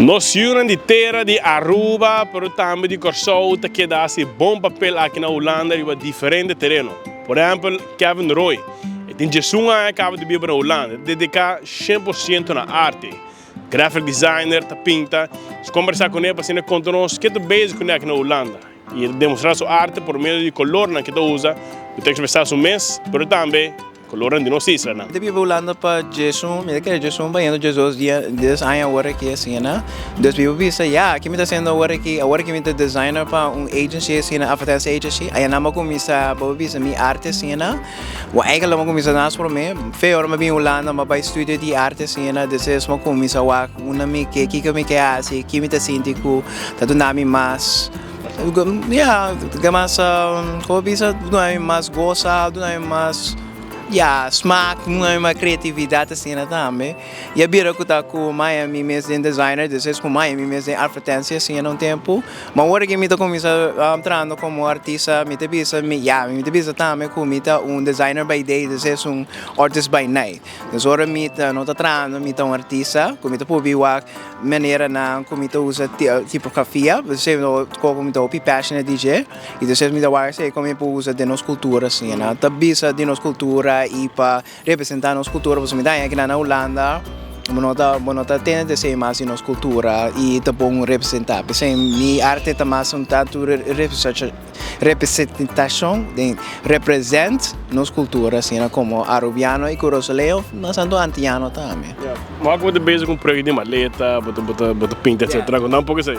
Nos yunan di tera di Aruba pero tambe di Kòrsou ta keda hasi bon papel aki na Hulanda riba diferente tereno. Por ehèmpel Kevin Roy, e tin diesun aña kaba di biba na Hulanda, e ta dediká 100% na arte. Graphic designer, ta pinta. Nos kombersá kuné pa asina konta nos ke ta bezig kuné aki na Hulanda. I e ta demostrá su arte por medio di kolornan ke ta usa ku ta ekspresá su mes pero tambe Colornan di nos islanan. Mi ta biba Hulanda pa djesun, mi ta kere djesun bayendo djesdos dia, dies aña awor aki asina. Dus mi por bisa ya, ki mi ta haciendo awor aki? Awor aki mi ta designer pa un agency asina, advertentie agency. Aya nan bo cuminsa, bo por bisa mi arte asina. Bo eigenlijk bo cuminsa nas prome. Fe ora mi a bin Hulanda mi a bay studio di arte asina, despues mi a cuminsa wak unda mi ke, kiko mi ke haci, ki mi ta sinti cu ta duna mi mas. Ya, mas, como bisa, duna mi mas gosa, duna mi mas, ya, smaak, duna mi mas creatividad asina tambe. Y a bira cu ta cu maya mi mes den designer, despues cu maya mi mes den advertencia asina un tempo. Ma awor aki mi ta cuminsa trahando como artista, mi ta bisa mi, ya, mi ta bisa tambe cu mi ta un designer by day, despues un artist by night. Dus ora mi ta no ta trahando, mi ta un artista cu mi ta purbi wak maneranan cu mi ta usa tipografia, esey cu mi ta hopi passionate di dje, y despues mi ta wak esey con mi por usa den nos cultura asina. Ta bisa di nos cultura y pa representa nos cultura pasobra mi ta haña kinan na Hulanda bo no ta bo no ta tende di esey mas di nos cultura y ta bon representa. P'esey mi arte ta mas un tanto Representacion den represent nos cultura asina como Arubiano y Curazoleño mas tanto Antiano tambe. Wak bo ta bezig cu un proyecto di maleta, bo ta bo ta bo ta pinta etcetera, conta un poco esey.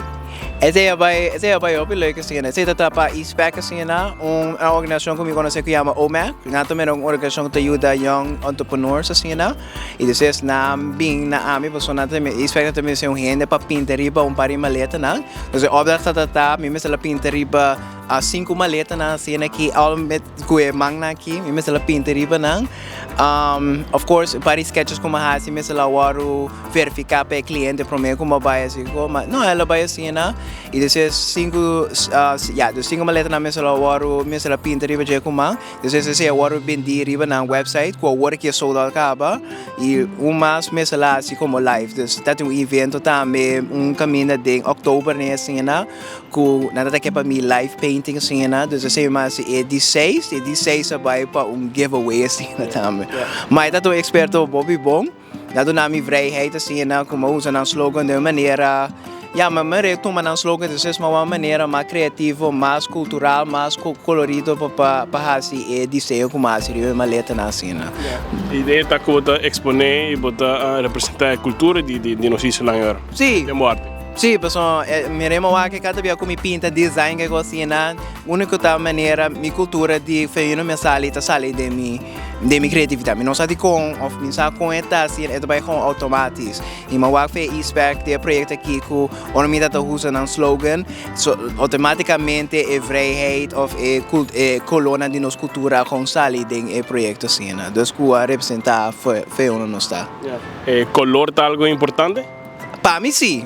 Esey a bay esey a bay hopi leuk asina, esey ta ta pa Eastpak asina, un organisacion cu mi conoce cu yama OMAC, nan ta mira un organisacion cu ta yuda young entrepreneurs asina y despues nan bin na ami pasobra nan ta Eastpak ta mester un hende pa pinta riba un par di maletanan. Entonces e opdracht ta ta mi mester la pinta riba sinku maletanan asina aki al met ku e mannan aki mi mester la pinta riba nan. Of course un par di sketches ku mi a hasi mester la wòrdu verifiká pa e kliente promé ku mi a bai asina ku ma no el a bai asina i despues sinku ya dus sinku maletanan mester la wòrdu mester la pinta riba dje ku man. Despues esei a wòrdu bendí riba nan website ku awor aki a sold out kaba i un mas mester la hasi komo live. Dus ta tin un evento tambe un kaminda den òktober den asina ku nan ta ke pa mi live painting asina. Dus esei mi hasi e di seis, e di seis a bai pa un giveaway asina tambe. Ma e ta un eksperto hopi bon. Nan duna mi vrijheid asina ku mi a usa nan slogan den un manera, ya, mi a tuma nan slogan despues ma un manera mas kreativo, mas kultural, mas kolorido pa pa hasi e diseño ku mi a hasi riba e maletanan asina. E idea ta ku bo ta eksponé i bo ta representá e kultura di nos islanan awor. Sí. Den bo arte. Sí, pasobra mi rema wak kada bia ku mi pinta design kiko asina, úniko ta manera mi kultura di feino mi a sali ta sali den mi. Den mi creatividad mi no sa dikon of mi sa kon e ta haci e ta bay gewoon automatisch y mi a wak fe e-spec di e proyecto aki cu ora mi ta ta usa nan slogan so automaticamente e vrijheid of e e colornan di nos cultura a gewoon sali den e proyecto asina dus cu a representa fe unda nos ta. E color ta algo importante? Pa mi si,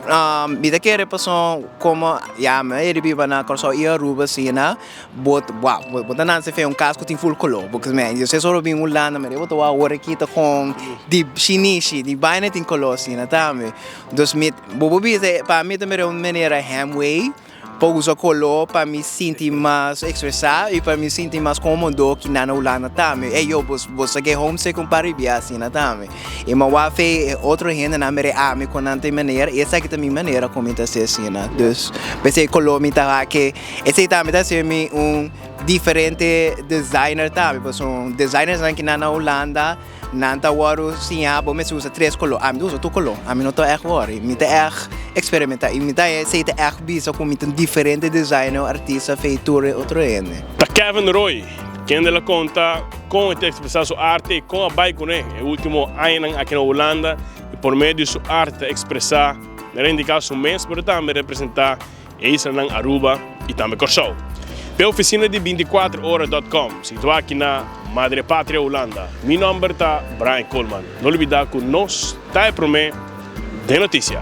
mi ta kere pasobra como ya mi a yega di biba na Corsou y Aruba asina. Bo ta wou, bo ta nanse fe un kas ku tin ful koló, bo ke men, si solo bin Hulanda mira bo ta wou awor aki ta kon di shinishi, di baina tin koló asina tambe. Dus mi, bo por bisa pa mi ta mira un manera hemway pa usa koló pa mi sinti mas ekspresá i pa mi sinti mas kómodo ki nan na Hulanda tambe. Ey yo, bo bo sa ke homesick un par di bia asina tambe. I mi a wou fe e otro hendenan mira ami ku nan tin manera i esaki ta mi manera ku mi ta hasi asina. Dus p'esei koló mi ta wak ke. Esei tambe ta haci mi un diferente designer tambe, pasobra un designersnan ki nan na Hulanda, nan ta wòrdu siña bo mester usa tres koló. Ami ta usa tur koló, ami no ta ègt wòri, mi ta ègt eksperimenta i mi ta esei ta ègt bisa ku mi ta un diferente designer o artista fei tur e otro hende. Ta Kevin Roy kende lo konta kon e ta ekspresá su arte i kon a bai kuné e último añanan aki na Hulanda i por medio di su arte ta ekspresá, reivindiká su mes pero tambe representá E islanan Aruba y tambe Corsou. P'e oficina di 24 ora dot com, situa aki na Madre Patria Hulanda. Mi nomber ta Brian Koolman. No lubida cu nos ta e prome den noticia.